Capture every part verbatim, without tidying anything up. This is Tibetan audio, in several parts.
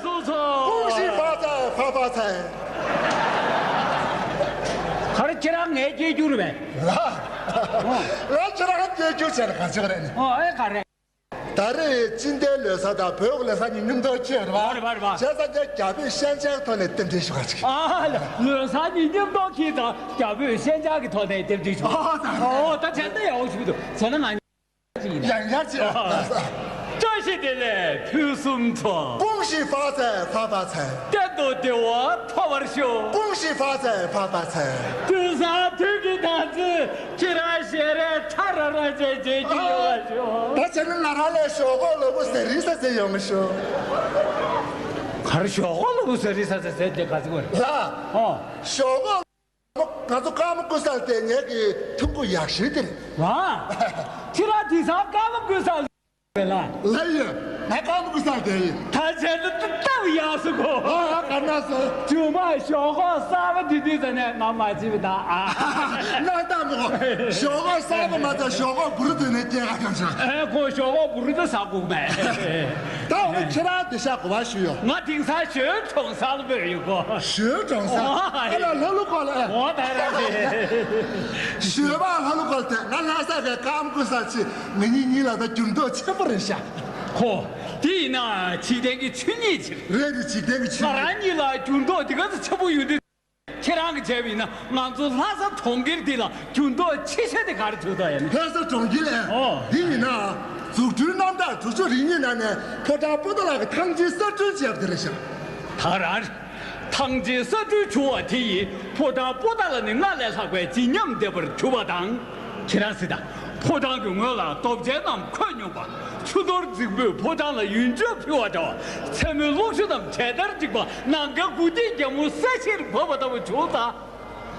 恭喜发财发发财。 ག་རེ། ཁྱེད་རང་ངའི་སྐད་སྒྱུར་བས། ལ། ང་ཁྱེད་རང་སྐད་སྒྱུར་བྱས་ན་ག་ཅི་ག་རེད་ནི། ཨོ་ཨེ་ག་རེ། ད་རེས་ཅི་འདྲའི་ལོ་གསར་དང་བོད་ཀྱི་ལོ་གསར་གཉིས་མཉམ་དུ་ཁེལ་རེད་བ། རེད་བ་རེད་བ། བྱས་ཙང་ངས་རྒྱ་བོད་ཤན་སྦྱར་གྱི་ཐོག་ནས་རྟེན་འབྲེལ་ཞུ་བ་ཅིག་ཨ་ལོ་གསར་གཉིས་མཉམ་དུ་ཁེལ་ཙང་རྒྱ་བོད་ཤན་སྦྱར་གྱི་ཐོག་ནས་རྟེན་འབྲེལ་ཞུ། ཨོ་ད་ཨོ་ད་བྱས་ན་ཡག་པོ་ཞིག་འདུག་བྱས་ན་ང་ཡང་ཡང་བྱས། བཀྲ་ཤིས་བདེ་ལེགས་ཕུན་སུམ་ཚོགས། 恭喜发财发发财。 གཏན་དུ་བདེ་བ་འཕེལ་བར་ཤོག 恭喜发财发发财。 དུས་སང་དུས་ཀྱི་ད་ཚོད་ཁྱེད་རང་ཞལ་རས་ཐ་ར་ར་བྱས་བྱེད་ཀྱི་ཡོད་པ་ཤོག་ད་བྱས་ན་ང་རང་ལ་ཞོག་ཁོག་ལོ་པོ་ཟ་རི་ས་ཟེར་ཡོང་མི་ཤོག་ག་རེ། ཞོག་ཁོག་ལོ་པོ་ཟ་རི་ས་ཟེར་ཟེར་དེ་ག་ཚོད་གོ་རེད། ལ། ཨོ། ཞོག་ཁོག་ང་ཚོ་ཀརྨ་ཀུན་བཟང་དེ་ངེད་ཀྱི་ཐུག་གུ་ཡག་ཤོས་དེ་རེད། ཨ། ཁྱེད་རང་དེང་སང་ཀརྨ་ཀུན་བཟང་རེད་ལ། ལ་ཡིན། ང་ཀརྨ་ཀུན་བཟང་དེ་ཡིན། ད་བྱས་ན་ད་ལྟ་ཡག་སོང་གོ་ཨ་ཨ་ག་ན་སོང་། རྒྱུ་མ་ཞོག་ཁོག་གསར་པ་དེ་དུས་ཙམ་ནས་ང་མ་བྱིན་པ་དང་ཨ། ན་ད་མི་གོ་ཞོག་ཁོག་གསར་པ་མ་ཚད་ཞོག་ཁོག་བུ་རུ་དུ་ནས་སྐྱེ་ག་ཡོང་ཆོག་ཨེ་ཁོ་ཞོག་ཁོག་བུ་རུ་དུ་ཟ་དགོས་མེད། ད་འོ་ཁྱེད་རང་དེ་ཤ་གོ་བ་ཞུ་ཡོ། ང་དེང་སང་ཞོལ་གྲོང་གསར་ལ་བོད་ཡོད་གོ་ཞོལ་གྲོང་གསར། ཨོ་ཨ་ལ་ལྷ་ལུ་ཁོ་ལ། ཨོ་ད་ར་རེད། ཞོལ་པ་ལྷ་ལུ་ཁོ་ལ་དེ་ང་ལྷ་ས་གའི་ཀམ་ཀུ་ས་ཆི་ང་གཉིས་གཉིས་ལ་ད་འགྱུར་ལྡོག་ཆེན་པོ་རེད་ཤག་ཁོ། དེ་ཡིན་ན་འཇིག་རྟེན་གྱི་ཆོས་ཉིད་ཕྱིར། རེད་དེ་འཇིག་རྟེན་གྱི་ཆོས་ང་ཉིད། རང་གཉིས་ལ་འགྱུར་ལྡོག་དེ་ག་ཚོད་ཆེན་པོ་ཡོད་དུས། ཁྱེད་རང་གིས་བྱས་པ་ཡིན་ན་ང་ཚོ་ལྷ་ས་གྲོང་ཁྱེར་འདི་ལ་འགྱུར་ལྡོག་ཆེ་ཤོས་དེ་ག་རེ་ཐུག་འདུག་ཡ་ནི། ལྷ་ས་གྲོང་ཁྱེར་ཨེ། ཨོ། དེ་ཡིན་ན། འཛུགས་སྐྲུན་རྣམ་གྲངས་དྲུག་ཅུ་རེ་གཉིས་ནང་ནས་ཕོ་བྲང་པོ་ཏཱ་ལ་གི་ཐང་ཆེན་གསར་སྐྲུན་བྱས་པ་དེ་རེད་ཤག་ད་རང་། ཐང་ཆེན་གསར་སྐྲུན་བྱུང་བ་དེ་ཡིས་ཕོ་བྲང་པོ་ཏཱ་ལ་ནི་སྔར་ལས་ལྷག་པའི་བརྗིད་ཉམས་ལྡན་པར་གྱུར་པ་དང་། ཁྱེད་རང་གཟིགས་དང་། ཕོ་བྲང་གི་ངོས་ལ་རྡོ་གཅལ་རྣམས་འཁོད་སྙོམས་པ། ཆུ་གཏོར་རྫིང་བུས་ཕོ་བྲང་ལ་ཡུལ་ལྗོངས་ཕུལ་བ་འདྲ་བ། མཚན་མོའི་གློག་ཞུན་རྣམས་གྲལ་སྟར་འཇིགས་པ་ནམ་མཁའི་དགུ་ཐིག་རྒྱལ་མོ་ས་གཞིར་བབས་པ་ལྟ་བུ་བྱུང་ཙང་།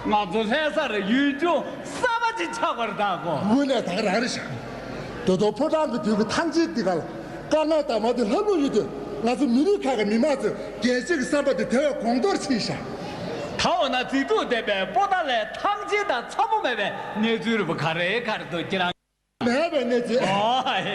ང་ཚོ་ལྷ་སར་ཡུལ་ལྗོངས་གསར་པ་ཅིག་ཆགས་པར་གདའ་གོ་དངོས་གནས་ད་ག་རང་རེད་ཤག་ད་དུང་ཕོ་བྲང་གི་མདུན་གྱི་ཐང་ཆེན་འདི་གར་དཀར་ནག་དང་མ་དེ་ལྷབ་ལྷུབ་ཡོད་དུས་ང་ཚོ་མི་རིགས་ཁག་གི་མི་མང་ཚོས་རྒྱལ་སྤྱི་གི་བསམ་པ་དེ་དེ་བས་གོང་མཐོར་ཕྱིན་ཤག་ད་འོ་ན་མཛེས་སྡུག་ལྡན་པའི་པོ་ཏཱ་ལའི་ཐང་ཆེན་དང་འཚམ་པོ་མེད་པའི་གནས་ཚུལ་རིག་པ་ག་རེ་ག་རེ་འདུག་ཁྱེད་རང་། མེད་པའི་གནས་ཚུལ། ཨོ་ཨེ།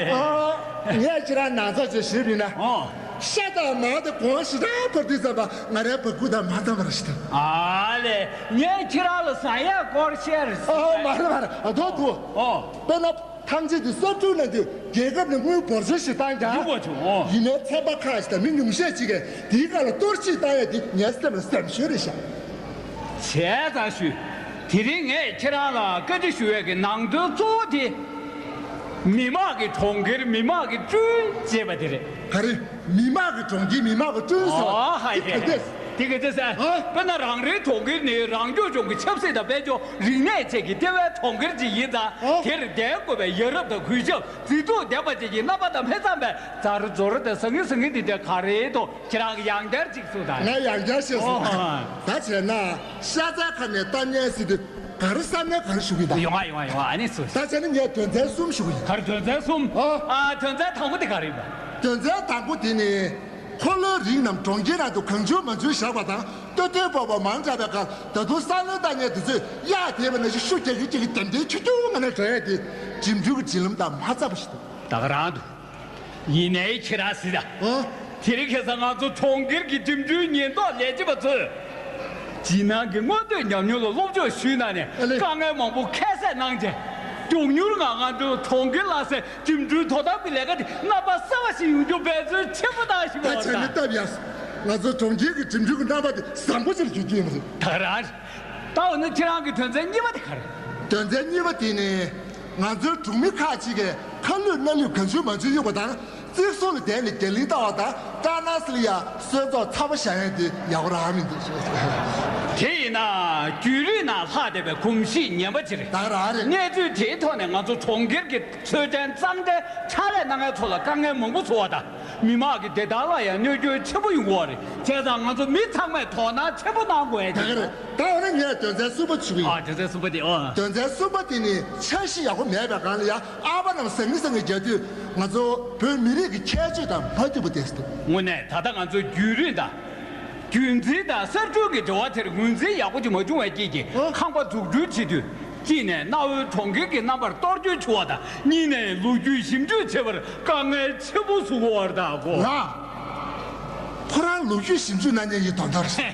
ཨ། ངས་ཁྱེད་རང་ནང་ཚགས་ཅིག་ཞུས་པ་ཡིན་ན། ཨོ། ཤ་དང་མར་དེ་གོང་ཞེ་དྲག་འཕར་དུས་ཙམ་པ་ང་རའི་བ་ཀུ་དང་མ་འཚམ་པ་རེད་ཤག་ཨ་ལེ། ངས་ཁྱེད་རང་ལ་ཟ་ཡག་སྐོར་བཤད་རེད། ཨོ་མ་རེད་མ་རེད། ཨ་དོ་དོ། ཨོ། དཔེར་ན། ཐང་ཆེན་དེ་གསར་སྐྲུན་གནང་དུས་རྒྱལ་ཁབ་ནས་དངུལ་འབོར་ཆེན་ཞིག་བཏང་ཀྱང་། ཡིན་པ་བྱུང་། ཨོ། ཡིན་ནའི་ཚན་པ་ཁག་ཅིག་དང་མི་ཉུང་ཤས་ཅིག་གིས་དེའི་སྒང་ལ་གཏོར་བཤིག་བཏང་ཡ་དེ་ངའི་སེམས་ལ་སེམས་ཤུགས་རེད་ཤག་བྱས་ཙང་ཞུ། དེ་རིང་ངས་ཁྱེད་རང་ལ་བཀའ་འདྲི་ཞུ་ཡས་ཀྱི་ནང་དོན་གཙོ་བོ་དེ། མི་དམངས་ཀྱི་གྲོང་ཁྱེར་མི་དམངས་ཀྱིས་བསྐྲུན་ཅེས་པ་དེ་རེད། ག་རེ། མི་དམངས་ཀྱི་གྲོང་ཁྱེར་མི་དམངས་ཀྱིས་བསྐྲུན་ཟེར་བ། ཨོ་ཧ་དེ་ཡ་ག་འདྲས། དེ་ག་ཚོད་ཟེར། ཨ། དཔེར་ན་རང་རེའི་གྲོང་ཁྱེར་ནི་རང་སྐྱོང་ལྗོངས་ཀྱི་ཆབ་སྲིད་དང་དཔལ་འབྱོར་རིག་གནས་བཅས་ཀྱི་ལྟེ་བའི་གྲོང་ཁྱེར་ཅིག་ཡིན་ཙང་། ཨ། དེར་ལྡན་དགོས་པའི་ཡ་རབས་དང་གུས་ཞབས་མཛེས་སྡུག་ལྡན་པ་བཅས་ཀྱི་རྣམ་པ་དང་ཕན་མཚམས་པའི་རྫ་རི་མཛོ་རི་དང་ཟང་ངེ་ཟིང་ངེ་འདི་འདྲ་ག་རེ་འདུག་ཁྱེད་རང་གིས་ཡང་བསྐྱར་ཅིག་གསུངས་དང་། ང་ཡང་བསྐྱར་ཞིག་གསུངས། ཨོ། ད་བྱས་ན་ཤ་ཚའི་ཁ་ནས་གཏམ་ངན་ཟེར་དུས་ག་རེ་བསམ་ན་ག་རེ་ཞུ་གི་ཡིན་ད། ཡོང་ང་ཡོང་ང་ཡོང་ང་ཨ་ནི་སུ། ད་བྱས་ན་ངས་དོན་ཚན་གསུམ་ཞུ་གི་ཡིན། ག་རེ་དོན་ཚན་གསུམ། ཨོ། ཨ་དོན་ཚན་དང་པོ་དེ་ག་རེ་ཡིན་པ། དོན་ཚན་དང་པོ་དེ་ནི། འཁོར་ལོའི་རིང་ནམ་གྲོང་ཁྱེར་ནང་དུ་གང་བྱུང་མང་བྱུང་བཞག་པ་དང་སྟོད་ཐོན་སྤོབས་པ་མང་དྲགས་པའི་ཁར་ད་དུང་ས་ལོན་བཏང་མཁན་དེ་ཚོས་གཡག་དེད་པ་ནང་བཞིན་ཤུགས་རྒྱག་གིན་རྒྱག་གིན་འདེམས་ཐོན་ཁྱུ་ཁྱུ་ངང་ནས་འགྲོ་ཡས་དེ་འགྲིམ་འགྲུལ་གྱི་བརྒྱུད་ལམ་དང་མ་འཚམས་པ་ཞིག་འདུག་ད་ག་རང་འདུག་ཡིན་ནའི་ཁྱེད་རང་གཟིགས་དང་། ཨོ། དེ་རིང་ཁ་སང་ང་ཚོ་གྲོང་ཁྱེར་གྱི་འགྲིམ་འགྲུལ་ཉེན་རྟོག་ལས་བྱེད་པ་ཚོས། ཕྱི་ནང་གི་སྔོན་ཐོན་ཉམས་མྱོང་ལ་སློབ་སྦྱོང་ཞུས་གནང་ནས་ཨ་ལེ། དཀའ་ངལ་མང་པོ་ཁྱད་བསད་གནང་རྗེས། མགྱོགས་མྱུར་ངང་ང་ཚོའི་གྲོང་ཁྱེར་ལ་སའི་འགྲིམ་འགྲུལ་དོ་དམ་གྱི་ལས་ཀ་དེ་རྣམ་པ་གསར་བ་ཞིག་ཡོང་རྒྱུ་འབད་བརྩོན་ཆེན་པོ་གནང་ཞིག་ད་ཡོད་ཆ་ནི་ད། སྟབས་ཡག་ང་ཚོའི་གྲོང་ཁྱེར་གྱི་འགྲིམ་འགྲུལ་གྱི་རྣམ་པ་དེ་བཟང་པོ་ཞིག་འགྱུར་གྱི་ཡོད་པ་རེད། ད་རང་། ད་འོ་ན་ཁྱེད་རང་གི་དོན་ཚན་གཉིས་པ་དེ་ག་རེད། དོན་ཚན་གཉིས་པ་དེ་ནི། ང་ཚོའི་གྲོང་མི་ཁག་ཅིག་གིས་ཁ་ལུད་སྣ་ལུད་གང་བྱུང་མང་བྱུང་གཡུག་པ་དང་། རྩིག་ཟུར་ལ་བསྡད་ནས་རྒྱ་གླིང་ལྟ་བ་དང་། ཀ་ན་སི་ལ་ཡ་གསོལ་ཚོགས་ཚ་པོ་བཞག་ཡས་དེ་ཡག་པོ་རང་མི་འདུག་ཟེར། དེ་ཡིན་ན་རྒྱུན་རིང་ནང་ལྷག་བསྡད་པའི་གོམས་གཤིས་ངན་པ་ཅིག་རེད། ད་རང་རེད། གནས་ཚུལ་དེའི་ཐོག་ནས་ང་ཚོ་གྲོང་ཁྱེར་གྱི་ཚོད་ལྡན་གཙང་སྦྲའི་ཕྱག་ལས་གནང་མཁན་ཚོ་ལ་དཀའ་ངལ་མང་པོ་བཟོ་བ་དང་། མི་དམངས་ཀྱི་བདེ་ཐང་ལ་ཡང་གནོད་སྐྱོན་ཆེན་པོ་ཡོང་གི་ཡོད་རེད། བྱས་ཙང་ང་ཚོ་མི་ཚང་མས་དོ་སྣང་ཆེན་པོ་གནང་དགོས་ཡ་དེ་ད་ག་རེད། ད་འོ་ན་ངས་དོན་ཚན་གསུམ་པ་ཞུ་གི་ཡིན། ཨ་དོན་ཚན་གསུམ་པ་དེ་ཨོ། དོན་ཚན་གསུམ་པ་དེ་ནི་འཆར་གཞི་ཡག་པོ་མེད་པའི་སྒང་ལ་ཡ་ཨ་ཕ་རྣམས་ཟང་ངེ་ཟིང་ངེ་རྒྱག་དུས་ང་ཚོ་བོད་མི་རིགས་ཀྱི་ཁྱད་ཆོས་དང་མ་མཐུན་པ་དེ་སུ་འདུག་དངོས་གནས་ད་ལྟ་ང་ཚོའི་རྒྱུན་རིང་དང་། རྒྱུན་འཛིན་དང་གསར་སྐྲུན་གྱི་འབྲེལ་བ་དེར་ངོས་འཛིན་ཡག་པོ་ཅིག་མ་བྱུང་བའི་རྐྱེན་གྱིས་ཨོ། ཁང་པ་འཛུགས་སྐྲུན་བྱེད་དུས། གཅིག་ནས་གནའ་བོའི་གྲོང་ཁྱེར་གྱི་རྣམ་པར་གཏོར་སྐྱོན་བྱུང་བ་དང་། གཉིས་ནས་ལོ་རྒྱུས་ཞིབ་འཇུག་བྱེད་པར་དཀའ་ངལ་ཆེན་པོ་བཟོ་གི་ཡོད་པ་རེད་ད་གོ་ལགས། ཁོ་རང་ ལོ་རྒྱུས་ཞིབ་འཇུག་གནང་མཁན་ཡིན་དོན་དག་རེད།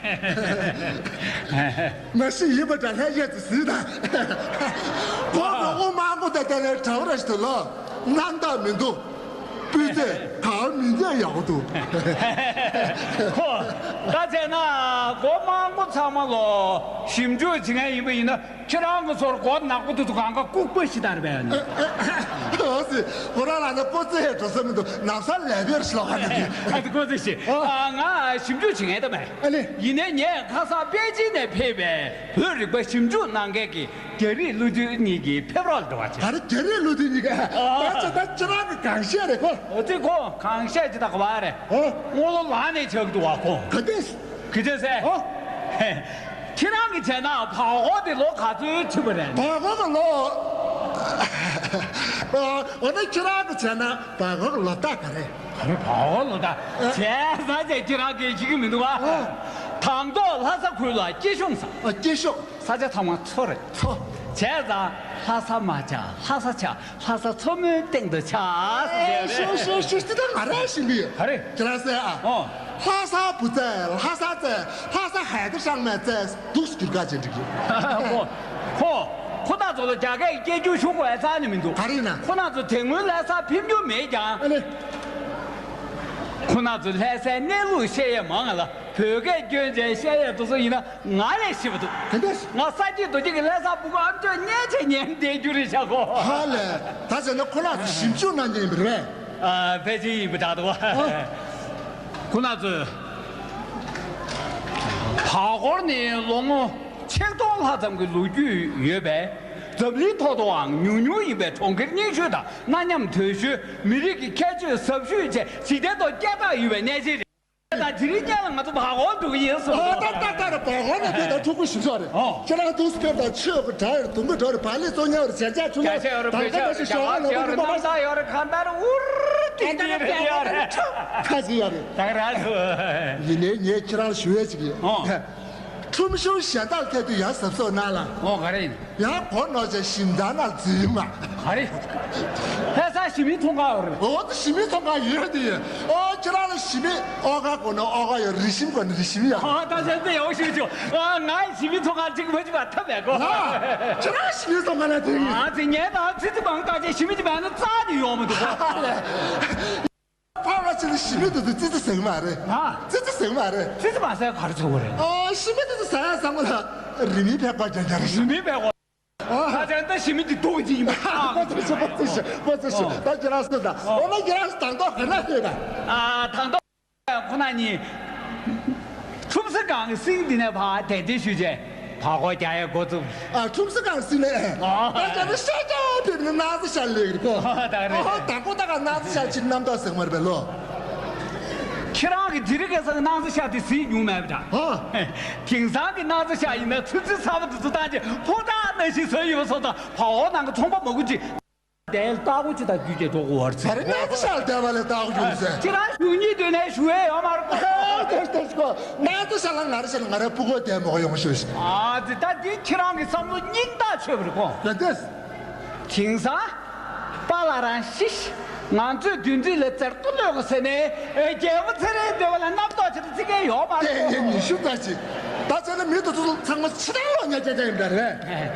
མ་གཞི་ཡིན་པ་འདྲ་ལྷན་རྒྱས་ཚོ་གཟིགས་དང་། ཁོང་གི་དབུ་དམར་པོ་དང་དེ་ལས་གྲྭ་བ་ར་ཞིག་ཏུ་ལོ་རྣམ་དག་མི་འདུག་སྤུས་ཚད་གང་མིན་ཚད་ཡག་པོ་འདུག་ཁོ་ད་བྱས་ན་སྒོ་དམར་པོ་ཚང་མ་ལོ་ཞིབ་འཇུག་བྱེད་མཁན་ཡིན་པ་ཡིན་ན། ཁྱེད་རང་གི་ཚོར་མགོ་ནག་པོ་དེ་ཚོ་གང་ག་ལྐུགས་པ་ཞིག་ལྟར་བས་ནི། ཨོ་སི། ཁོ་རང་ལ་ནི་ཀོ་ཙེ་ཧེ་འགྲོ་ས་མི་འདུག་ནག་ས་ལས་བེར་ཤི་ལོག་ག་ནི། ཨ་དེ་ཀོ་ཙེ་ཤི། ཨོ། ཨ་ང་ཞིབ་འཇུག་བྱེད་མཁན་ད་མེད། ཨ་ལེ། ཡིན་ནའི་ངས་ཁ་སང་པེ་ཅིན་ནས་ཕེབས་པའི་བོད་རིག་པ་ཞིབ་འཇུག་གནང་མཁན་གྱི་རྒྱ་རིགས་བློ་མཐུན་གཉིས་ཀྱི་ཕེབས་རོགས་ལ་འགྲོ་བ་བྱས། ད་རེ་རྒྱ་རིགས་བློ་མཐུན་གཉིས་ཀ་ཨ། ད་ཆ་ད་ཁྱེད་རང་གི་གང་བཤད་རེད་ཁོ། ཨོ་ཙི་ཁོ་གང་བཤད་ཅི་ད་ག་བ་རེད། ཨོ། སྔོན་ལོ་ལག་ནས་ཆགས་འདུག་བ་ཁོ། ག་དེ། གི་ཅེ་སེ། ཨོ། ཁྱེད་རང་གི་བྱས་ན་བག་འོག་དེ་ལོ་ག་ཚོད་ཕྱིན་པ་རེད། བག་འོག་གི་ལོ། ཨ། འོ་ན་ཁྱེད་རང་གི་བྱས་ན་བག་འོག་གི་ལོ་རྟགས་ག་རེ། ག་རེ་བག་འོག་ལོ་རྟགས། བྱས་ཙང་ཅེ་ཁྱེད་རང་གིས་ཤེས་ཀྱི་མི་འདུག་ཨ། ཨོ། དང་ཐོག་ལྷ་ས་ཁུལ་ལ་སྐྱིད་གཤོངས་ས། ཨ། སྐྱིད་གཤོངས། ས་ཆ་ཚང་མ་མཚོ་རེད། མཚོ། བྱས་ཙང་ལྷ་ས་མ་ཆགས་ལྷ་ས་ཆགས། ལྷ་ས་མཚོ་མོའི་སྟེང་དུ་ཆགས་ཟེར། ཤོ་ཤོ་ཤོ་ཤོ། ད་ང་རང་ཤེས་ཀྱི་ཡོད། ག་རེ། ཁྱེད་རང་ཟེར་ཨ། ཨོ། ལྷ་ས་བུ་ཙེ་ལྷ་ས་ཙེ་ལྷ་ས་ཧའེ་ཏི་ཧྲང་མའེ་ཙེ་འདུག་སེ་བསྒྱུར་ག་བྱེད་འགྲིག་གི། ཁོ། ཁོ་ཁོ་ན་ཚོ་ལ་རྒྱ་སྐད་སྐད་སྒྱུར་ཤོག་གོ་ཨེ་ཚ་ནི་མི་འདུག་ག་རེ་ཡིན་ན། ཁོ་ན་ཚོ་དེ་སྔོན་ལྷ་ས་ཕེབས་མྱོང་མེད་ཀྱང་། ཨ་ལེ། ཁོ་ན་ཚོ་ལྷ་སའི་གནས་ལུགས་བཤད་ཡས་མང་ང་ལ་བོད་སྐད་སྐྱོན་ཅན་བཤད་ཡས་དེ་ཚོ་ཡིན་ན། ང་ལས་ཤེས་པ་འདུག་དེ་འདྲ། ང་ས་སྐྱིད་རྡོ་སྐྱིད་ཀྱི་ལྷ་ས་ཕྲུ་གུ་ཨམ་ཅོག་ཉན་བྱས་ཉན་བསྡད་རྒྱུ་རེད་ཤག་གོ། ཧ་ལས། ད་བྱས་ན་ཁོ་རང་ཚོ་ཞིབ་འཇུག་གནང་མཁན་ཡིན་པ་རེད་པས། ཨ། ཕལ་ཆེར་ཡིན་པ་འདྲ་འདུག་ཨ། ཁོ་རང་ཚོས་བར་སྐོར་ནི་ལོ་ངོ་ཆིག་སྟོང་ལྷག་ཙམ་གྱི་ལོ་རྒྱུས་ཡོད་པས། འཛམ་གླིང་ཐོག་ཏུའང་ཉུང་ཉུང་ཡིན་པའི་གྲོང་ཁྱེར་རྙིང་ཤོས་དང་གནའ་ཉམས་དོད་ཤོས། མི་རིགས་ཀྱི་ཁྱད་ཆོས་ཟབ་ཤོས་བཅས་འཇིག་རྟེན་ཐོག་སྐད་གྲགས་ཡོད་པའི་གནས་ཆེན་རེད། ད་དེ་རིང་ཉལ་ལ་ང་ཚོ་བར་སྐོར་འགྲོ་གི་ཡིན་གསུངས་འདུག་ཨ། ད་ད་ད་རེ་བར་སྐོར་ནས་ཕེབས་དང་ཕྲུ་གུ་ཞིག་ཤོག་རེད། ཨོ། ཁྱེད་རང་འདུག་སེ་ཕེབས་དང་ཆོས་གི་གྲྭ་ཡོད་རེད། དུང་གི་གྲྭ་ཡོད་རེད། བག་ལེབ་བཙོང་མཁན་ཡོད་རེད། བྱ་བྱ་ཆུ་ལོག་དང་ག་ས་ཞིག་ཞོགས་ལ་ལོག་རེད། དུང་གི་མ་མ་ས་ཡོད་རེད། གང་ལྟར་འུར་ཏི་ཏི་རེད་ཡོད་རེད། ཁ་ཅིག་ཡོད་རེད། ད་ག་རང་ཚོ། ཡིན་ནའི་ངས་ཁྱེད་རང་ཞུ་ཡས་ཅིག་ཡོད། ཨོ། ཁྲོམ་གཞུང་གཞན་དག་ཐད་དུ་ཡར་གཟབ་གཟབ་གནང་ལ། ཨོ། ག་རེ་ཡིན། ཡང་གོ་ནོར་བྱས་ཞིབ་འདང་ན་འཛུལ་མ། ག་རེ། ལྷ་ས་ཞི་མིའི་ཚོང་ཁང་ཡོད་རེད། འོ་ད་ཞི་མིའི་ཚོང་ཁང་ཡོད་དེ་ཡོད། ཨོ་ཁྱེད་རང་ལ་ཞི་མི་ཨོ་ག་གོ་ནོར་ཨོ་ག་ཡོད། རི་ཞིམ་གོ་ནོར་རི་ཞིམ་ཡོད། ཨ་ད་བྱས་ཏེ་ཡག་ཤོས་བྱུང་། ཨ་ང་ཞི་མིའི་ཚོང་ཁང་གཅིག་མ་གཅིག་པ་ཐབས་མེད་གོ། ཨ་ཁྱེད་རང་ཞི་མིའི་ཚོང་ཁང་ལ་དེ་ཡིན། ཨ་ཙི་ངས་ད་ཙི་ཙི་མང་ད་ཅེ་ཞི་མི་གཅིག་མེད་ན་རྩ་ནས་ཡོང་མི་འདུག་གོ། ཕ་བ་ཆེ་ནི་ཞི་མི་དེ་ཚོ་ཙི་ཙི་ཟེར་གི་མ་རེད། ཨ། ཙི་ཙི་ཟེར་གི་མ་རེད། ཙི་ཙི་མ་ཟེར་ག་རེ་ཟེར་དགོས་རེད། ཨོ་ཞི་མི་དེ་ཚོ་ཟ་ཡ་ཟ་མོ་ལ་རི་མིའི་ཕེབས་པ་རྒྱ་རྒྱ་རེད། རི་མིའི་ཕེབས་པ། ཨོ། ད་ཆ་ད་ཞི་མི་དེ་སྡུག་ཅིག་ཡིན་པ། པོ་ཙི་ཤི་པོ་ཙི་ཤི་པོ་ཙི་ཤི། ད་ཁྱེད་རང་སུ་ད་ཨོ་ན་ཁྱེད་རང་སུ་དང་ཐོག་ག་ན་ཡོད་ད། ཨ་དང་ཐོག་ཁོ་ན་གཉིས། ཁྲོམ་གཟིགས་ཁང་གི་སེང་འདི་ནས་ཕར་གདན་འདྲེན་ཞུས་རྗེས་བར་སྐོར་རྒྱག་ཡས་འགོ་བཙུགས། ཨ་ཁྲོམ་གཟིགས་ཁང་སེང་ནས། ཨ། ད་ཅག་ནི་ཤ་ཅག་ཕེབས་ནས་ནགས་ཚལ་ཤར་ལེགས་རེད་གོ། ཨ་ད་རེད། ཨ་དང་པོ་ད་ག་ནགས་ཚལ་ཤར་ཕྱིན་རྣམ་རྟོག་ཟེར་མ་རེད་པས་ལོ། ཁྱེད་རང་གི་དེ་རིང་ཁ་སང་ནགས་ཚལ་ཤར་དེ་གཟིགས་མྱོང་མེད་པ་འདྲ། ཨ། དེང་སང་གི་ནགས་ཚལ་ཤར་ཡིན་ན་ཚོད་ཚོད་ཚ་བ་དེ་ཚོ་བཏང་རྗེས་ཕོ་བྲང་ནང་བཞིན་བཟོས་ཡོད་པ་སོགས་དང་བར་སྐོར་ནང་གི་ཚོང་པ་མང་པོ་ཅིག་དེ་ལྟ་བུ་ཅི་ལྟར་རྒྱུད་ཀྱི་འགྲོ་དགོས་པར་ཟེར། ད་རེས་ནགས་ཚལ་ཤར་བསྡད་པ་ལས་ལྟ་བུ་བྱུང་ཟེར། ཁྱེད་རང་ཞུ་སྙིང་འདོད་ནས་ཞུ་ཡས་ཡོད་མ་རེད་པ། ཨ་ཏོ་ཏོ་ཀོ་ནགས་ཚལ་ཤར་ལ་ང་རེ་ཤར་ལ་ང་རེ་ཕྲུ་གུ་བསྡད་མོ་ཡོང་ཞུ་ཞིག་ཨ་ཙི་ད་འདི་ཁྱེད་རང་གི་བསམ་བློ་སྙིང་ཐག་ཆོད་པ་རེད་ཁོ། ད་ལྟས། དེང་སང་པཱ་ལགས་རང་ཤི་ཤི། ང་ཚོས་བདུན་ཚིགས་ལ་ཙེར་ཏོ་གནོད་གོ་ཟེར་ནས་རྒྱལ་པོ་ཚེ་རིང་སྡེ་བ་ལ་རྣམ་རྟོག་ཆེ་ཏོ་ཚིག་མཁན་ཡོད་མ་རེད། ལྟས་ངན་ཉི་ཤུ་རྩ་གཅིག་ད་ཆ་ལ་མི་དེ་ཚོ་ཚང་མ་ཕྱི་ནང་ལོག་ཉལ་རྐྱང་རྐྱང་ཡིན་པ་རེད།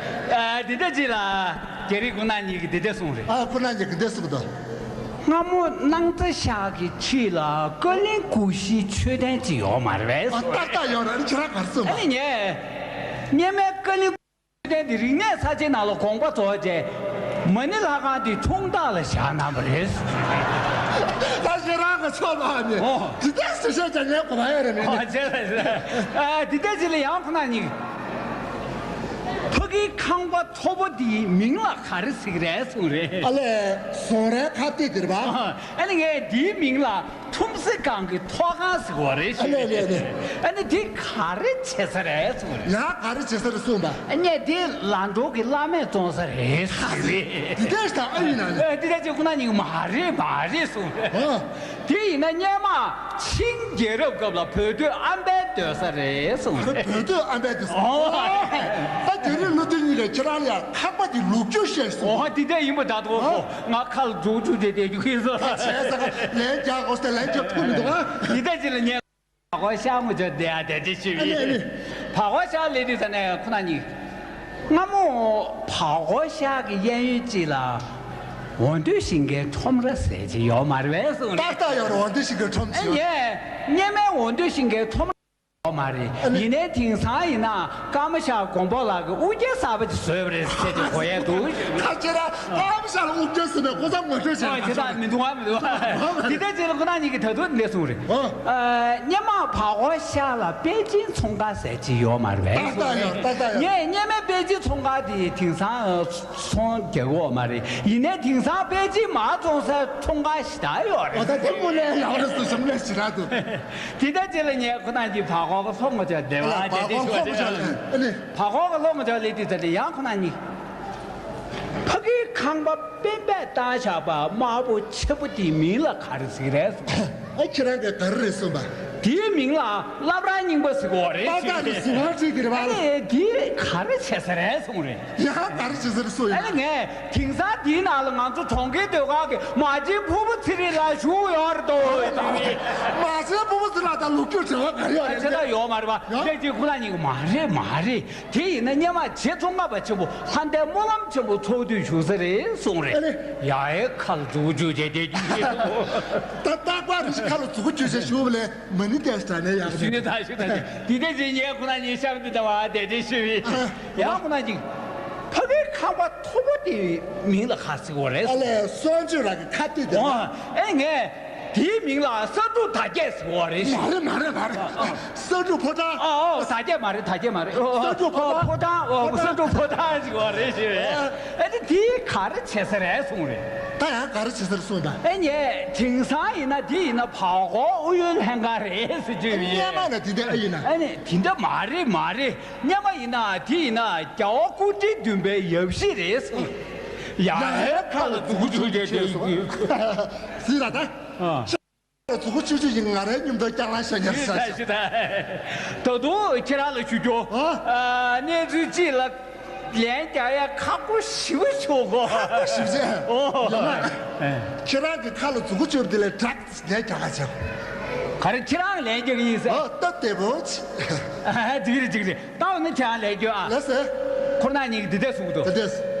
ཨ་འདི་འདྲ་ཅིག་ལ། རྒྱ་རིགས་ཁོ་ན་གཉིས་ཀྱིས་འདི་འདྲ་གསུངས་རེད། ཨ་ཁོ་ན་གཉིས་ཀྱིས་འདི་གསུངས་འདུག་སྔ་མོ་སྣང་རྩེ་ཤག་གི་ཕྱི་ལ་ཀ་ལིང་ཀུ་ཤིའི་མཆོད་རྟེན་ཅིག་ཡོད་མ་རེད་པས། ཨ་ཏག་ཏག་ཡོད་རེད། ཁྱེད་རང་ག་རེ་གསུངས་པ། ཨ་ནི་ངས་སྔོན་མའི་ཀ་ལིང་ཀུ་ཤིའི་མཆོད་རྟེན་འདི་རིག་གནས་གསར་བརྗེའི་ནང་ལ་དགོངས་པ་རྫོགས་རྗེས་མ་ཎི་ལྷ་ཁང་འདི་ཁྲོང་ཐག་ལ་བཞག་གནང་བ་རེད། ད་ཁྱེད་རང་གི་ཕྱོགས་ལ་ནི་ཨོ། འདི་ལྟར་སུ་བཤད་ཀྱང་ངས་གོ་བ་ཡོད་རེད་མིན་ཨོ་ནི། བྱས་ལ་བྱས་ལ། ཨ་འདི་ལྟར་ཅིག་ལ་ཡང་ཁོ་ན་གཉིས། ཕ་གིའི་ཁང་པ་མཐོ་པོ་འདིའི་མིང་ལ་ག་རེ་ཟེར་གི་རེད་གསུངས་རེད། ཨ་ལས་ཟོང་རའི་ཁ་གཏད་དེ་རེད་པ། ཨ་ནི་ངས་འདིའི་མིང་ལ་ཁྲོམ་གཟིགས་ཁང་གི་ཐོག་ཁང་ཟེར་བ་རེད་ཞུས་ཨ་ལས་ལས་ལས། རེད། ཨ་ནི་འདི་ག་རེ་བྱེད་ས་རེད་གསུངས་རེད། ཡང་ག་རེ་བྱེད་ས་རེད་གསུངས་པ། ཨ་ནི་འདི་ལན་གྲོ་གི་བླ་མས་བཙོང་ས་རེད་ཟེར་རེད། འདི་འདྲ་ཞིག་དང་ཨ་ཡིན་ན་ནི། ཨ་འདི་འདྲ་ཅིག་ཁོ་ན་གཉིས་མ་རེད་མ་རེད་གསུངས་རེད། ཨ། དེ་ཡིན་ན་སྔོན་མ་ཆིང་རྒྱལ་རབས་སྐབས་ལ་བོད་སྟོད་ཨམ་བན་སྡོད་ས་རེད་གསུངས་རེད། བོད་སྟོད་ཨམ་བན་སྡོད་ས། ཨོ། ད་རྒྱ་རིགས་བློ་མཐུན་གཉིས་ཀས་ཁྱེད་རང་ལ་ཡང་ཁག་པ་དེ་ལོག་སྐྱོར་བཤད་སོང་། ཨོ་འདི་འདྲ་ཡིན་པ་ད་དོ། ཨོ། ང་ཁ་ལ་འཇུག་འཇུག་བྱས་བསྡད་རྒྱུ་ཁེལ་སོང་། ད་བྱས་ཙང་ལན་རྒྱག་དགོས་ཟེར་ལན་རྒྱག་ཐུབ་མི་འདུག་ཨ། འདི་འདྲ་ཅིག་ལ་ཉན། བར་སྐོར་ཤར་ངོ་ཅོག་དེ་ཡ་དེ་དེ་ཞུ་ཨ་ནི་ཨ་ནི། ཡིན། བར་སྐོར་ཤར་ལས་དུས་ས་ནས་ཁོ་ན་གཉིས། སྔ་མོ་བར་སྐོར་ཤར་གྱི་གཡས་གཡོན་གཅིག་ལ་འོ་འདོད་ཤིང་གི་ཁྲོམ་ར་ཟེར་གྱི་ཡོད་མ་རེད་པས་གསུངས་ནས། ཏག་ཏག་ཡོད་རེད། འོ་འདོད་ཤིང་གི་ཁྲོམ་ཨ་ཞིག་ཡོད། ངས་སྔོན་མའི་འོ་འདོད་ཤིང་གི་ཁྲོམ་ར་ཡོད་མ་རེད། ཨ་ནི། ཡིན་ནའི་དེང་སང་ཡིན་ན་ཀརྨ་ཤག་མགོན་པོ་ལགས་ཀྱིས་དབུ་རྒྱན་གསར་པ་ཅིག་བཟོས་པ་རེད་ཟེར་གྱི་གོ་ཡས་འདུག་ད་ཁྱེད་རང་ཀརྨ་ཤག་ལ་དབུ་རྒྱན་བཟོས་ནས་ཁོ་ཚང་ངོ་སྤྲོད་བྱས། ཨོ་དེ་དག་མི་འདུག་ཨ་མི་འདུག་ཨ། དེ་ལྟར་བྱས་ལ་ཁོ་ན་གཉིས་ཀྱིས་ད་དུང་འདི་གསུངས་རེད། ཨོ། སྔོན་མ་བར་སྐོར་ཤར་ལ་པེ་ཅིན་ཚོང་ཁང་ཟེར་གྱི་ཡོད་མ་རེད་པས། ཏག་ཏག་ཡོད། ཏག་ཏག་ཡོད། ངས་སྔོན་མའི་པེ་ཅིན་ཚོང་ཁང་དེ་དེང་སང་ཚོང་རྒྱག་གི་ཡོད་མ་རེད། ཡིན་ནའི་དེང་སང་པེ་ཅིན་མ་བཙོང་སའི་ཚོང་ཁང་ཞེ་དྲག་ཡོད་རེད། ཨོ་ད་དེ་དངོས་གནས་ཡག་རེད་ཟེར་ཞིམ་ལས་ཞེ་དྲག་འདུག་དེ་ལྟར་བྱས་ལ་ངས་ཁོ་ན་གཉིས་བར་སྐོར་གྱི་ལྷོ་ངོ་ཅོག་བདེ་བ་ཨ་ལ་དེ་བར་དེ་སྐོར་ཞུ་བ་ལྷོ་ངོ་ཅོག་ཞུ། ཨ་ནི། བར་སྐོར་གྱི་ལྷོ་ངོ་ཅོག་ལས་དུས་ད་ལྟ་ཡང་ཁོ་ན་གཉིས། ཕ་གིའི་ཁང་པ་པད་པས་བཏང་བཞག་པ་དམར་པོ་ཆེན་པོ་དེའི་མིང་ལ་ག་རེ་ཟེར་གྱི་རེད་གསུངས། ཨ་ཁྱེད་རང་གིས་ག་རེ་རེད་གསུངས་པ། དེའི་མིང་ལ་བླ་བྲང་རྙིང་པ་ཟེར་གྱི་ཡོད་རེད་ཏག་ཏག་གི་ཟིན་བར་བྲིས་ཀྱི་རེད་པ། ཨ་ནི་དེ་ག་རེ་བྱེད་ས་རེད་གསུངས་རེད། ཡང་ག་རེ་བྱེད་ས་རེད་གསུངས་ཡོད། ཨ་ནི་ངས་དེང་སང་དེའི་ནང་ལ་ང་ཚོ་གྲོང་ཁྱེར་སྡོད་སྒང་གི་མ་བྱན་ཕུར་བུ་ཚེ་རིང་ལགས་བཞུགས་ཡོད་རེད་དོ། མ་བྱན་ཕུར་བུ་ཚེ་རིང་ལགས་དང་ལོ་རྒྱུས་འབྲེལ་བ་ག་རེ་ཡོད་རེད། ཨ་ཁྱེད་ལ་ཡོད་མ་རེད་པ། ཡང་ཁྱེད་ཀྱིས་ཁོ་ན་གཉིས་ཀྱིས་མ་རེད་མ་རེད། དེ་ཡིན་ན་སྔོན་མ་བྱེ་ཚོང་ཁང་པ་ཆེན་པོ་ལྷ་ལྡན་སྨོན་ལམ་ཆེན་པོ་ཚོགས་དུས་བཞུགས་ས་རེད་གསུངས་རེད། ཨ་ནི། ཡ་ཨེ་ཁ་ལ་མཛུ་གུ་གཅུས་བྱས་བསྡད་རྒྱུ་ཞིག་འདུག་ད་རྟག་པར་རི་ཁ་ལ་མཛུ་གུ་གཅུས་བྱས་བཞུགས་པ་ལས་མ་ཎི་བཟླས་དྲགས་ནས་ཡག་ཞུས་ད་ཞུས་ད་དེ་དེ་ཅི་ངས་ཁོ་ན་གཉིས་གཤམ་དུ་ད་བ་བསྡད་བསྡད་ཞུས་པས། ཡང་ཁོ་ན་གཉིས། ཕ་གིའི་ཁང་པ་མཐོ་པོ་དེའི་མིང་ལ་ག་ཟེར་གྱི་ཡོད་རེད། ཨ་ལས་གསོན་མཆོད་རང་གི་ཁ་གཏད་དེ། ཨོ་ཨེ་ངས། དེའི་མིང་ལ་ས་འབྲུག་དར་རྒྱས་ཟེར་བ་རེད། མ་རེད་མ་རེད་མ་རེད། ཨ། ས་འབྲུག་ཕོ་བྲང་། ཨ་ཨོ་དར་རྒྱས་མ་རེད། དར་རྒྱས་མ་རེད། ཨོ་ཨོ་ས་འབྲུག་ཕོ་བྲང་། ཕོ་བྲང་། ཨོ་ས་འབྲུག་ཕོ་བྲང་ཟེར་བ་རེད་ཞེས་པས། ཨ་ནི་དེ་ག་རེ་བྱེད་ས་རེད་གསུངས་རེད། ད་ཡང་ག་རེ་བྱེད་ས་རེད་གསུངས་ད། ཨེ་ངས་དེང་སང་ཡིན་ན་དེ་ཡིན་ན་བར་སྐོར་ཨུ་ཡོན་ལྷན་ཁང་རེད་ཟེར་བརྗོད་པ་ཡིན། སྔོན་མ་ན་དེ་འདྲ་ཨེ་ཡིན་ན། ཨ་ནི་དེ་འདྲ་མ་རེད་མ་རེད། སྔོན་མ་ཡིན་ན་དེ་ཡིན་ན་རྒྱལ་བ་སྐུ་ཕྲེང་བདུན་པའི་ཡབ་གཞིས་རེད་གསུངས། ཡ་ཧེ་ཁ་ལ་མཛུ་གུ་གཅུས་བྱས་བསྡད་ཡོད། ཟིན་ལ་ད། ཨ། མཛུ་གུ་གཅུས་གཅུས་ཡིན། ང་རའི་མཉམ་དུ་རྐྱང་ལངས་བྱས་ཉར་ཤག་ཞུ་ད་ཞུ་ད། ད་དུང་ཁྱེད་རང་ལ་ཞུ་རྒྱུ། ཨ། ཨ་གནས་ཚུལ་གཅིག་ལ་ལན་རྒྱག་ཡ་ཁག་པོ་ཞེ་པོ་བྱུང་གོ། ཁག་པོ་ཞེ་པོ་བྱས། ཨོ། ཡོད་མ། ཁྱེད་རང་གི་ཁ་ལ་མཛུ་གུ་གཅུས་པ་དེ་ལས་དྲག་ལན་རྒྱག་ག་བྱས། ག་རེ་ཁྱེད་རང་ལན་རྒྱག་གི་ཡིན་ཟེར། ཨོ་སྟབས་བདེ་པོ་བྱས། ཨ་ཧ་འགྲིག་རེད་འགྲིག་རེད། ད་འོ་ན་ཁྱེད་རང་ལན་རྒྱག་ཨ། ལགས་སེ། ཁོ་རང་གཉིས་ཀྱིས་འདི་འདྲ་གསུང་གི་འདུག་དེ་འདྲས།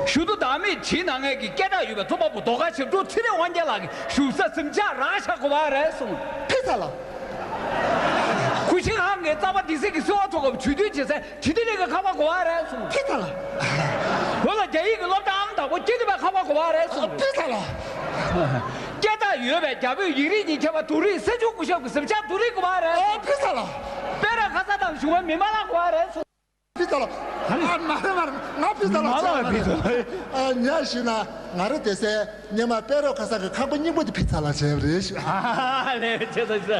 ཞུ་དུ་བདག་མེད་བྱིས་ནག་ངན་གྱི་སྐད་གྲགས་ཡོད་པའི་རྩོམ་པ་པོ་ཟློས་གར་ཞབས་དྲུང་ཚེ་རིང་དབང་རྒྱལ་ལགས་ཀྱི་བཞུགས་ས་གཟིམ་ཆགས་རག་བཞག་དགོས་པ་རེད་གསུངས། ཕི་ཚ་ལ། ཁུ་ཤིང་ཧང་གི་རྩ་བ་འདི་སྲིད་ཀྱི་སྲིད་དབང་ཐོག་གམ་ཇུས་འདོན་བྱེད་སའི་ཇུས་འདོན་ལས་ཀྱི་ཁང་པ་དགོས་པ་རེད་གསུངས། ཕི་ཚ་ལ། བོད་ལ་རྒྱ་ཡིག་གི་སློབ་གྲྭ་ཨང་དང་པོ་སྐྱེ་ཐུབ་པའི་ཁང་པ་དགོས་པ་རེད་གསུངས། ཕི་ཚ་ལ། སྐད་གྲགས་ཡོད་པའི་རྒྱ་བོད་ཡིག་རིགས་གཉིས་ཁྱབ་པ་དུ་རིག་སེ་ཆུ་སྐུ་ཞབས་ཀྱི་གཟིམ་ཆགས་དུ་རིག་དགོས་པ་རེད། ཨོ་ཕི་ཚ་ལ། པེ་ར་ཁ་ས་དང་གཞུང་བའི་མི་མང་ལ་དགོས་པ་རེད་གསུངས། ཕི་ཚ་ལ། ཨ་མ་རེད་མ་རེད། ང་ཕི་ཚ་ལ་མ་ལ་ཕི་ཚ་ལ། ཨ་ཉ་ཞུས་ན་ང་རེ་དེ་སའི་སྙེ་མ་པེ་རོ་ཁ་ས་གི་ཁང་པ་རྙིང་པ་དེ་ཕི་ཚ་ལ་བྱས་པ་རེད་ཞུ། ཨ་ལས་བྱས་ས་ཞུ།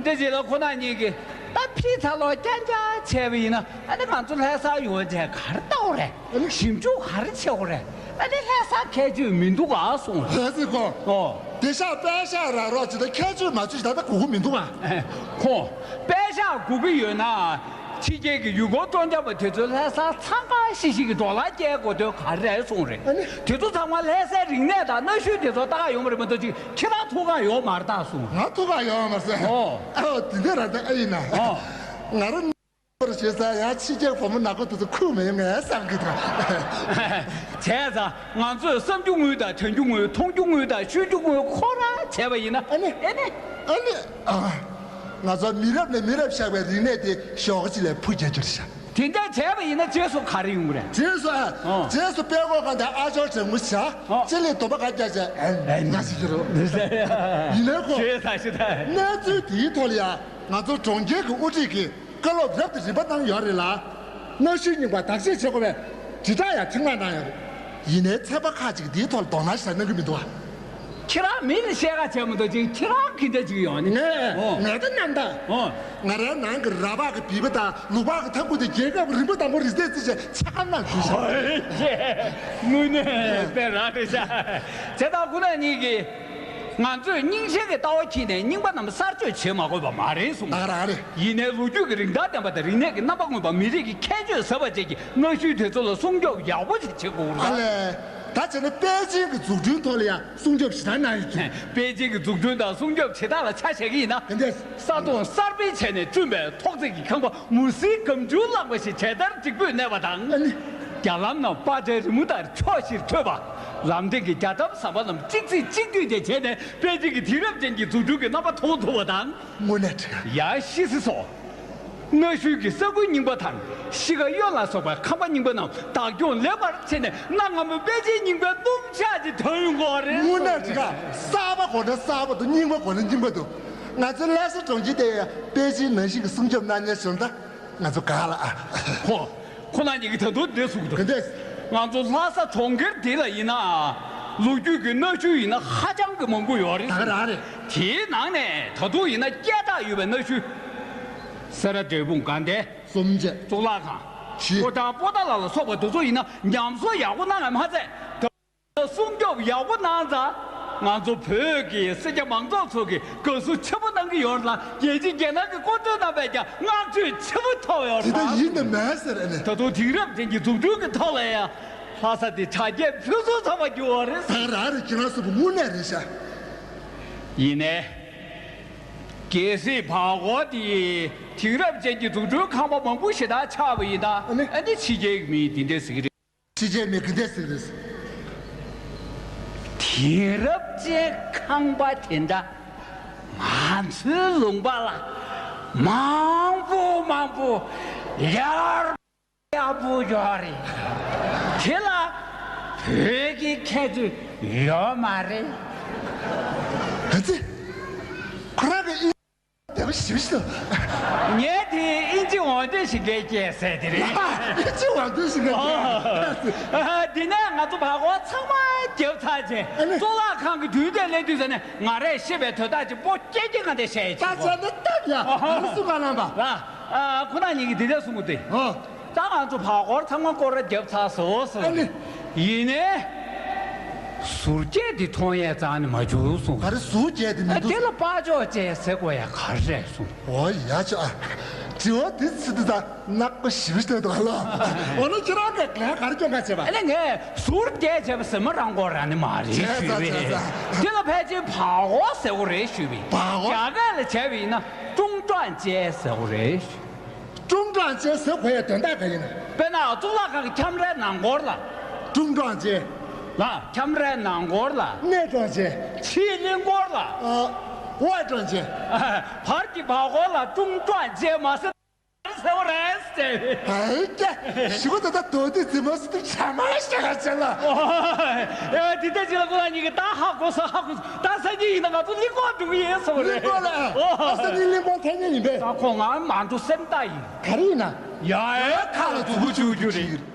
འདི་རྗེས་ལ་ཁོ་ན་གཉིས་ཀྱིས་ད་ཕི་ཚ་ལོ་རྐྱང་རྐྱང་བྱས་པ་ཡིན་ན་ཨ་ནི་ང་ཚོ་ལྷ་ས་ཡོང་བྱས་ག་རེ་ལྟ་བ་རེད། ཨ་ནི་ཞིབ་འཇུག་ག་རེ་བྱེད་དགོས་རེད། ཨ་ནི་ལྷ་ས་ཁྱད་ཆོས་མི་འདུག་ག་གསུངས། ལྷ་སའི་ཁོ། ཨོ། དེ་ཤག་པད་ཤག་ར་རོགས་ཅིག་ད་ཁྱད་ཆོས་མ་ཆོས་ཞིག་ད་ལྟ་གོ་གི་མི་འདུག་ག་ཁོ། པད་ཤག་གོ་གི་ཡོད་ན། ཕྱི་རྒྱལ་གྱི་ཡུལ་སྐོར་སྤྲོ་འཆམ་པ་དེ་ཚོས་ལྷ་ས་འཚང་ཁ་ཤིག་ཤིག་གི་འགྲོ་ལ་སྐྱེལ་དགོས་དོན་ག་རེ་རེད་གསུངས་རེད། ཨ་ནི། དེ་ཚོ་ཚང་མ་ལྷ་སའི་རིག་གནས་དང་གནའ་ཤུལ་དེ་ཚོ་ལྟ་ག་ཡོང་བ་རེད་མ་གཏོགས་ཅིག་ཁྱེད་རང་ཐུག་ག་ཡོང་མ་རེད་ད་གསུངས། ང་ཐུག་ག་ཡོང་མ་ཟེར། ཨོ། ཨོ་དེ་འདྲ་ར་ད་ཨེ་ཡིན་ན། ཨོ། ང་རང་། བར་བྱེད་ས་ཡང་ཕྱི་རྒྱལ་བུ་མོ་ནག་པོ་དེ་ཚོ་ཁུག་མེད་ངས་བསམ་གི་འདུག་བྱས་ཙང་ང་ཚོས་བསམ་རྒྱུ་དངོས་དང་དྲན་རྒྱུ་དངོས་མཐོང་རྒྱུ་དངོས་དང་ཤོད་རྒྱུ་དངོས་ཁོ་རང་བྱས་པ་ཡིན་ན། ཨ་ནི། ཨ་ནི། ཨ་ནི། ཨ། ང་ཚོ་མི་རབས་ནས་མི་རབས་བཞག་པའི་རིག་གནས་དེ་ཞོགས་ཀ་ཅིག་ལ་འཕུར་རྒྱག་རྒྱུ་རེད་ཤག་དེ་འདྲ་བྱས་པ་ཡིན་ན་རྗེས་སུ་ག་རེ་ཡོང་གི་རེད། རྗེས་སུ་ཨ། ཨོ། རྗེས་སུ་དཔལ་གོ་གང་དེ་ཨ་ཅོར་དྲན་མོ་བྱ། ཨོ། ཅི་ལས་སྡོམ་པ་ག་རྒྱག་བྱས་ཨན་ཨན་ང་ཞིག་གི་རོ། ཡིན་ནའི་ཁོ། ཞེས་ས་ཞེས་ད། གནས་ཚུལ་དེའི་ཐོག་ལ་ཡ་ང་ཚོ་གྲོང་ཁྱེར་གྱི་དབུ་ཁྲིད་ཀྱིས། བཀའ་སློབ་རབ་དང་རིམ་པ་གནང་ཡོད་རེད་ལ། གནའ་ཤུལ་རྙིང་པ་བདག་གཅེས་བྱེད་དགོས་པའི་དྲིལ་བསྒྲགས་ཡང་ཐེངས་མང་གནང་ཡོད་རེད། ཡིན་ནའི་ཚན་པ་ཁག་ཅིག་འདིའི་ཐོག་ལ་དོ་སྣང་ཞིག་གནང་གི་མི་འདུག་ཨ། ཁྱེད་རང་མི་ལ་བཤད་ཁ་བྱས་མི་འདུག་ཅིག་ཁྱེད་རང་གི་འདྲ་ཅིག་ཡོང་ནི། ངས་ཨོ། ངས་ད་གནང་ད། ཨོ། ང་རའི་ནང་གི་ར་བག་གི་བིས་པ་དང་ལུག་བག་གི་ཐང་ཁུ་དེ་རྒྱལ་ཁབ་རིམ་པ་དང་པོ་རི་རྩེ་རྩིས་བྱས་ཆ་ཁ་ནང་བསྡུས་ཤག་ཧོལ་ཅེ། དངོས་གནས་དཔེ་རང་རེད་ཤག་བྱས་ཙང་ཁོ་ན་གཉིས་ཀྱིས། ང་ཚོས་རྙིང་ཞེན་གྱི་ལྟ་བ་འཁྱེར་ནས་རྙིང་པ་རྣམས་གསར་བཅོས་བྱེད་མ་དགོས་པ་མ་རེད་གསུངས། ད་ག་རང་རེད། ཡིན་ནའི་ལོ་རྒྱུས་ཀྱི་རིན་ཐང་ལྡན་པ་དང་རིག་གནས་ཀྱི་རྣམ་པ་མངོན་པ་མི་རིགས་ཀྱི་ཁྱད་ཆོས་ཟབ་པ་བཅས་ཀྱི་གནའ་ཤུལ་དེ་ཚོ་ལ་སྲུང་སྐྱོབ་ཡག་པོ་ཞིག་བྱེད་དགོས་རེད། ཨ་ལས། ད་བྱས་ན་པེ་ཅིང་གི་འཛུགས་སྐྲུན་ཐོག་ལ་ཡང་སྲུང་སྐྱོབ་ཞེ་དྲག་གནང་ཡོད་ཀྱི། པེ་ཅིང་གི་འཛུགས་སྐྲུན་དང་སྲུང་སྐྱོབ་བྱེད་སྟངས་ལ་ཆ་བཞག་གི་ཡིན་ན། དེ་འདྲས། ས་དོང་གསར་སྤེལ་བྱས་ནས་བསྐྲུན་པའི་ཐོག་བརྩེགས་ཀྱི་ཁང་པ་མུ་ཟིའི་སྒམ་ཆུང་བླངས་པ་ཞིག་བྱས་མཐར་འགྲིག་པོས་གནས་པ་དང་། ཨ་ནི། རྒྱ་ལམ་རྣམས་པ་ཏྲའི་རི་མོ་ལྟར་ཕྱོགས་བཞིར་འཕྲོས་པ། ལམ་སྟེང་གི་རྒྱ་གྲམ་ཟམ་པ་རྣམས་གཅིག་ཚིག་གཅིག་བསྡུས་ཏེ་བྱས་ནས་པེ་ཅིང་གི་དེང་རབས་ཅན་གྱི་འཛུགས་སྐྲུན་གྱི་རྣམ་པ་མཐོང་ཐུབ་པ་དང་། དངོས་གནས་དྲང་། ཡ་ཤི་སི་སོ། གནའ་ཤུལ་གྱི་ས་ཁུལ་རྙིང་པ་དང་ཤི་ཁ་གཡོན་ལ་སོགས་པའི་ཁང་པ་རྙིང་པ་རྣམས་བདག་སྐྱོང་ལེགས་པར་བྱས་ནས་གནའ་སྔ་མོའི་པེ་ཅིང་རྙིང་པའི་སྣུམ་ཆགས་ཀྱི་དོན་ཡོང་གི་རེད། དངོས་གནས་དྲང་། གསར་པ་གོ་ན་གསར་པ་འདུག་རྙིང་པ་གོ་ན་རྙིང་པ་འདུག་ང་ཚོའི་ལྷ་ས་གྲོང་ཁྱེར་དེ་ཡང་པེ་ཅིང་ནང་བཞིན་གྱི་སྲུང་སྐྱོབ་གནང་མཁན་ཞིག་ད་ང་ཚོ་ག་ལ་ཨ། ཧོ། ཁོ་རང་ཉིད་ཀྱིས་ད་དུང་འདི་གསུངས་འདུག་ག་འདྲས། ང་ཚོ་ལྷ་ས་གྲོང་ཁྱེར་འདི་ལ་ཡིན་ན། ལོ་རྒྱུས་ཀྱི་གནའ་ཤུལ་ཡིན་ན་ཧ་ཅང་གི་མང་པོ་ཡོད་རེད། ད་ག་རང་རེད། དེའི་ནང་ནས་ད་དུང་ཡིན་ན་སྐད་གྲགས་ཡོད་པའི་གནའ་ཤུལ། སེ་ར་འབྲས་སྤུངས་དགའ་ལྡན། གསུམ་བཅས། གཙུག་ལག་ཁང་། བཞི། ཕོ་བྲང་པོ་ཏཱ་ལ་ལ་སོགས་པ་དེ་ཚོ་ཡིན་ན་ཉམས་གསོ་ཡག་པོ་གནང་ཡང་མ་ཚད། སྲུང་སྐྱོབ་ཡག་པོ་གནང་ཙང་། ང་ཚོ་བོད་ཀྱི་སེར་སྐྱ་མང་ཚོགས་ཚོ་གིས་དགའ་བསུ་ཆེན་པོ་གནང་གི་ཡོད་ལ། རྒྱལ་སྤྱིའི་རྒྱལ་ནང་གི་སྐུ་མགྲོན་རྣམ་པས་ཀྱང་བསྔགས་བརྗོད་ཆེན་པོ་ཐོབ་ཡོད་དེ་ལྟར་ལ། ཡིན་དང་མེད་ཟེར་ཨ་ནི། ད་དུང་དེང་རབས་ཅན་གྱི་འཛུགས་སྐྲུན་གྱི་ཐོག་ལ་ཡང་ལྷ་ས་དེ་གྲ་རྒྱས་ཕུན་སུམ་ཚོགས་པ་འགྱུར་བ་རེད། ད་རང་རེ་ཁྱེད་རང་གསུངས་པ་དངོས་གནས་རེད་ཤག་ཡིན་ནའི། གལ་སྲིད་བར་སྐོར་དེ་དེང་རབས་ཅན་གྱི་འཛུགས་སྐྲུན་ཁང་པ་མང་པོ་ཞེ་དྲག་ཆགས་པ་ཡིན་ན། ཨ་ནི། ཨ་ནི་ཕྱི་རྒྱལ་གྱི་མིས་དེ་འདྲ་ཟེར་གྱི་རེད། ཕྱི་རྒྱལ་མི་གི་འདྲ་ཟེར་རེད། དེང་རབས་ཅན་ཁང་པ་དེ་འདྲ་ང་ཚོའི་ལུང་པ་ལ་མང་པོ་མང་པོ་ཡར་ཡག་པོ་ཡོད་རེད། དེ་ལ་བོད་ཀྱི་ཁྱད་ཆོས་ཡོད་མ་རེད། ཨ་ཙི། ཁོ་རང་གི་དེ་བ་ཞིབ་ཞིབ། ངས་དེ་ཨིན་ཇི་ཝང་ཏོན་ཞིག་གིས་སྐྱེལ་ཟེར་དེ་རེད། ཨིན་ཇི་ཝང་ཏོན་ཞིག་གིས་སྐྱེལ། ཨ། འདི་ནས་ང་ཚོ་བར་སྐོར་ཚང་མ་བརྒྱབ་ཚར་རྗེས། ཨ་ནི། གཙུག་ལག་ཁང་གི་མདུན་དེར་སླེབས་དུས་ཙ་ནས་ང་རས་ཤེས་པའི་དོན་དག་ཅིག་པོ་སྐྱེ་སྐྱེ་ང་དེ་བཤད་ཡོད་ད་ཅིག་ཅག་ནི་སྟབས་ཡག་ཨ་ཧ། ང་སུ་ག་ལམ་པ། ལ། ཨ། ཁོ་ན་ཉིད་ཀྱིས་འདི་འདྲ་གསུང་གི་འདུག་ཨ། ད་ང་ཚོ་བར་སྐོར་ཚང་མ་སྐོར་ར་བརྒྱབ་ཚར་སོང་ཟེར་བ་ཨ་ནི། རེད། ཡིན་ནའི། ཟུར་བརྒྱད་འདི་མཐོང་ཡས་རྩ་ནས་མ་བྱུང་གསུངས། ག་རེ་ཟུར་བརྒྱད་འདི་མི་ཨ། འདུག་དེ་ལ་པགས་ཅོག་ཅན་ཟེར་དགོས་ཡ་ག་རེ་རེད་གསུངས། འོ་ཡ་ཆོག་ཨ། དྲི་བ་འདི་ཚིག་འདི་ད་ནག་པོ་ཞིབ་ཞིབ་བཏོན་འདུག་ཨ་ལོ། འོ་ན་ཁྱེད་རང་གིས་ལན་ག་རེ་སྐྱོན་ག་བྱས་པ། ཨ་ནི་ངས་ཟུར་བརྒྱད་བྱས་པ་ཟེར་མ་རང་སྐོར་རང་ནི་མ་རེད་བྱས་ཞུས་པས། བྱས་བྱས། དེ་ལ་ཕལ་ཆེར་བར་སྐོར་ཟེར་དགོས་རེད་ཞུས་པས། བར་སྐོར། རྒྱ་སྐད་ལ་བྱས་པ་ཡིན་ན་ཀྲུང་ཀྲང་ཅན་ཟེར་དགོས་རེད། ཀྲུང་ཀྲང་ཅན་ཟེར་དགོས་ཡ་དོན་དག་ག་ཡིན་ན། དཔེར་ན་གཙུག་ལག་ཁང་གི་ཁྱམས་རའི་ནང་སྐོར་ལ། ཀྲུང་ཀྲང་ཅན། ལ་ཁྱམས་རའི་ནང་སྐོར་ལ། ནེ་ཀྲང་ཅན། ཕྱིའི་གླིང་སྐོར་ལ། ཨ། ཝའི་ཀྲང་ཅན། བར་གྱི་བར་སྐོར་ལ་ཀྲུང་ཀྲང་ཅན་མ་ཟེར་ཟེར་བ་རེད་ཟེར། ཨ་ཀྱ། ཞི་བ་ད་ལྟ་དོ་དེ་ཙི་མ་སི་ཏུ་ཆ་མ་ཤ་ག་ཅན་ལ། ཨོ། ཨེ་དེ་ལྟ་ཅི་ལ་ཁོ་རང་གཉིས་ཀྱི་ད་ཧ་གོ་སོང་ཧ་གོ་སོང་། ད་སང་ཉིན་ཡིན་ན་ང་ཚོ་གླིང་སྐོར་འགྲོ་གི་ཡིན་ཟེར་བ་རེད། གླིང་སྐོར་ལ། ཨོ། ད་སང་ཉིན་གླིང་སྐོར་ཐེངས་གཉིས་ཡིན་པས། ད་ཁོ་ང་མ་འགྲོ་སེམས་ཐག་ཡིན། ག་རེ་ཡིན་ན། ཡ་ཡ་ཁ་ལ་མཛུབ་མོ་བཅུག་རྒྱུ་རེད།